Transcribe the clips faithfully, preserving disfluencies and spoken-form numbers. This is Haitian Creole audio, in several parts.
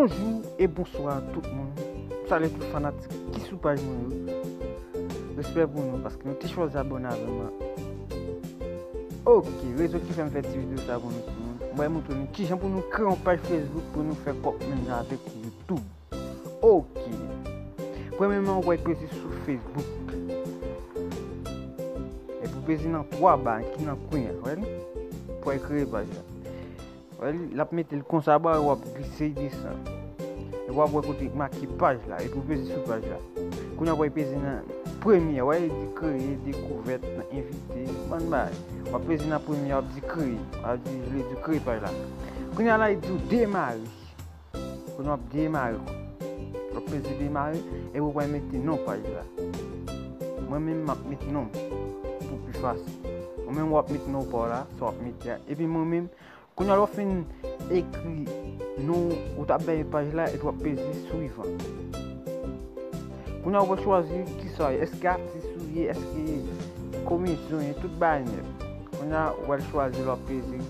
Bonjou e bonswa tout moun. M salye tout fanatik ki sou paj mwen yo. Respè pou nou paske nou te chwazi abòne avè mwen. Ok, rezon ki fè m fè ti videyo sa pou nou tout moun. Mwen montre nou kijan pou nou kreye yon paj Facebook pou nou fè kòb menm jan avèk YouTube. Ok. Premyèman, ou pral peze sou Facebook. Epi ou peze nan twa ba ki nan kwen an, wè li? Pou al kreye paj la. Wè li, l ap mete l konsa ba, w ap glise desann. Epi w ap wè kote make paj la, epi w peze sou paj la. Kounye a w pral peze nan premye, wè li di kreye, dekouvèt, nan envite, bann bagay. W ap peze nan premye, w ap di kreye, w ap di, vle di kreye paj la. Kounye a la, li di w demare. Kounye a w ap demare. W ap peze demare, epi w pral mete non paj la. Mwen menm, m ap met non m pou pi fasil. Ou menm, w ap met non pa w la, sa w ap mete a. Epi mwen menm, kounye a lè w fin ekri non ou t ap bay paj la, epi w ap peze swivan. Kounye a ou pral chwazi kisa w ye, èske atis ou ye, èske komedyen ou ye, tout bagay nèt. Kounye a ou pral chwazi lè w ap peze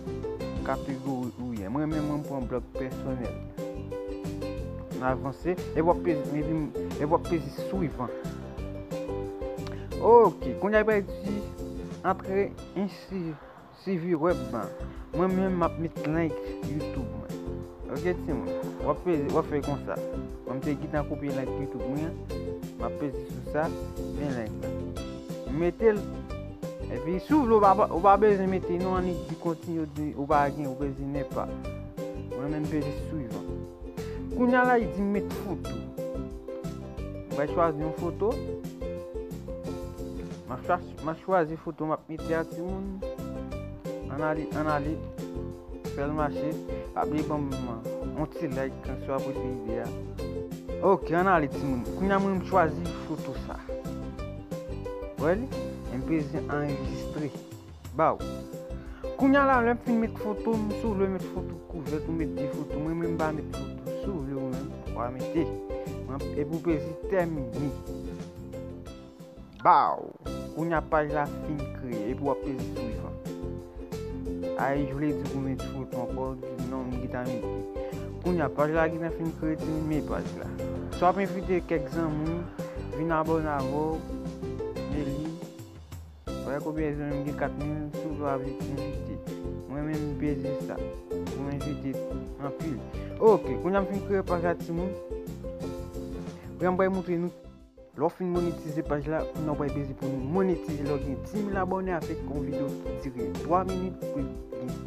kategori ou ye. Mwen menm, mwen pran blòg pèsonèl. N avanse, epi w ap peze, epi, epi w ap peze swivan. Ok, kounye a li pral di antre ensi Sivi wèb ban. Mwen menm m ap met link YouTube mwen. Ok timoun. W ap peze, w ap fè konsa. Mwen m te gentan kopye link YouTube mwen an. M ap peze sou sa, men link la. M mete l. Epi si w vle ou pa, ou pa bezwen mete non annik di kontinye ou di ou pa gen, ou peze ne pa. Mwen menm m peze swivan. Kounye a la li di m met foto. M pral chwazi yon foto. M ap chwa-, m ap chwazi foto m ap mete a timoun. Ann ale, ann ale. Fè l mache. Pa bliye ban m yon ti like si w apresye ide a. Ok, ann ale timoun. Kounye a mwen m chwazi foto sa. Wè li? M peze anrejistre. Baw. Kounye a la, lè m fin met foto m, si w vle w met foto kouvèt, ou met de foto. Mwen menm m pa met foto. Si w vle ou menm, w a mete. Mwen, epi w peze tèmine. Baw! Kounye a paj la fin kreye, epi w ap peze swivan. Ay, vle di pou met foto ankò, di non, m gentan mete. Kounye a paj la gentan fin kreye, di men paj la. Si w ap envite kèk zanmi w, vin abòne avè w, men li. Wè konbyen zanmi m gen, kat mil, si w vle w ap envite. Mwen menm m peze sa, pou m envite anpil. Ok, kounye a m fin kreye paj la timoun. Kounye a m pral montre nou. Lè w fin monetize paj la, kounye a w pral peze pou nou monetize lè w gen dis mil abòne avèk yon videyo ki dire twa minit pou gen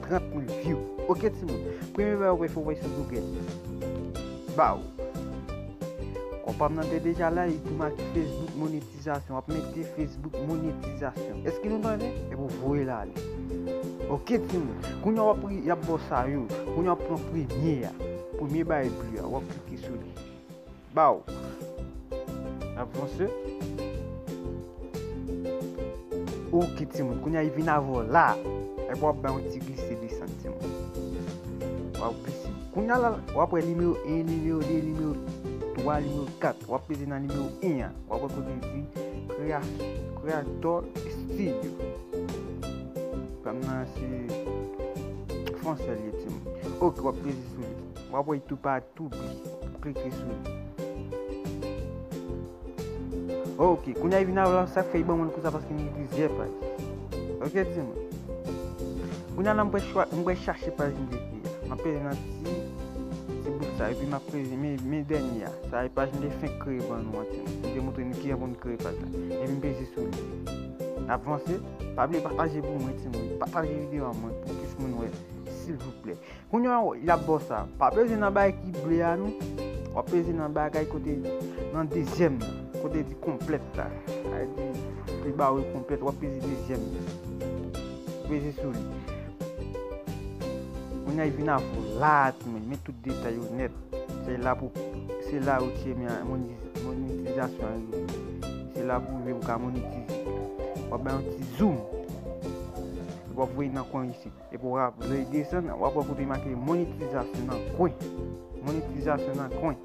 trant mil view. Ok timoun, premye bagay w pral fè, w pral sou Google. Baw. Kòb pa m nan te deja la, li tou make Facebook monetizasyon. W ap mete Facebook monetizasyon. Èske nou tande? Epi w voye l ale. Ok timoun. Kounye a w ap ri, y ap ba w sa yo. Kounye a w ap pran premye a. Premye bagay ble a. W ap klike sou li. Baw. Avanse. Ok timoun, kounye a li vin avè w la. Epi w ap bay yon ti glise desann timoun. W ap glise. Kounye a la, w ap wè nimewo en, nimewo de, nimewo twa, nimewo kat. W ap peze nan nimewo en an. W ap wè kote li di Creator Studio. Kòm nan se fransè li ye timoun. Ok, w ap peze sou li. W ap wè li toupatou. Tou byen. Klike sou li. Ok, kounye a li vin avè w la, sa k fè li ban mwen l konsa paske m gen plizyè paj. Ok timoun. Kounye a la m pral chwa-, m pral chache paj m te kreye a. M ap peze nan ti, ti bout sa, epi m ap peze, men, men dènye a. Sa e paj m te fenk kreye ban nou an timoun. M te montre nou kijan pou n kreye paj la. Epi m peze sou li. N ap vanse. Pa bliye pataje pou mwen timoun. Pataje videyo a mwen pou plis moun wè, silvouplè. Kounye a, y ap ba w sa. Pa peze nan bagay ki ble a, non. W ap peze nan bagay kote, nan dezyèm nan. Kote di konplèt la. Sa vle di, li ba w konplèt, w ap peze dezyèm nan. Peze sou li. Kounye a, li vin avè w la, timoun. Men tout detay yo nèt. Se la pou, se la ou tcheme a, moni-, monetizasyon an rive. Se la pou rive pou ka monetize. W ap bay yon ti zoom. W ap voye nan kwen isit. Epi w ap lè desann, w ap wè kote make monetizasyon nan kwen. Monetizasyon nan kwen.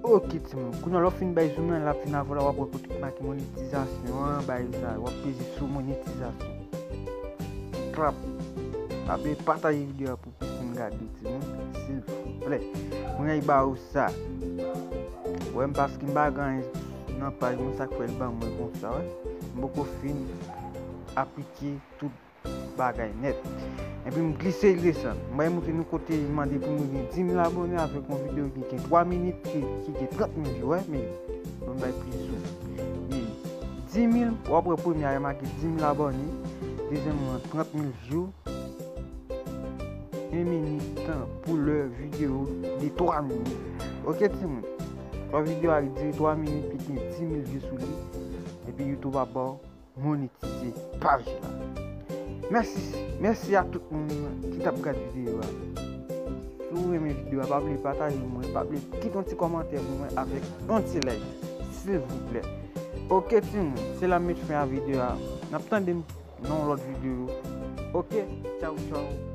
Ok, timoun. Kounye a, lè w fin bay zoom nan, l ap vin avè w la, w ap wè kote make monetizasyon an, bay sa. W ap peze sou monetizasyon. Trap. Pa bliye pataje videyo a pou plis moun gade, timoun, silvouplè. Mwen ay ba ou sa. Wè m paske m pa gen anyen nan paj mwen, sa k fè l ban mwen konsa, wè. M poko fin aplike tout bagay nèt. Epi m glise l desann. M bay montre nou kote l mande pou nou gen dis mil abòne avèk yon videyo ki gen twa minit, ki, ki gen trant mil view, wè, men bon, m bay plis zoom. Men dis mil, w ap wè premye a, e make dis mil abòne, dezyèm lan, trant mil view, yon minit tan pou lè videyo de twa minit. Ok, timoun. Lè videyo a dire twa minit, li gen dis mil view sou li, epi YouTube ap ba w monetize paj la. Mèsi, mèsi a tout moun ki t ap gade videyo a. Si w renmen videyo a, pa bliye pataje mwen, pa bliye kite yon ti kòmantè pou mwen avèk yon ti like, silvouplè. Ok, timoun, se la m met fen a videyo a. N ap tande m nan yon lòt videyo. Ok, tchaw, tchaw.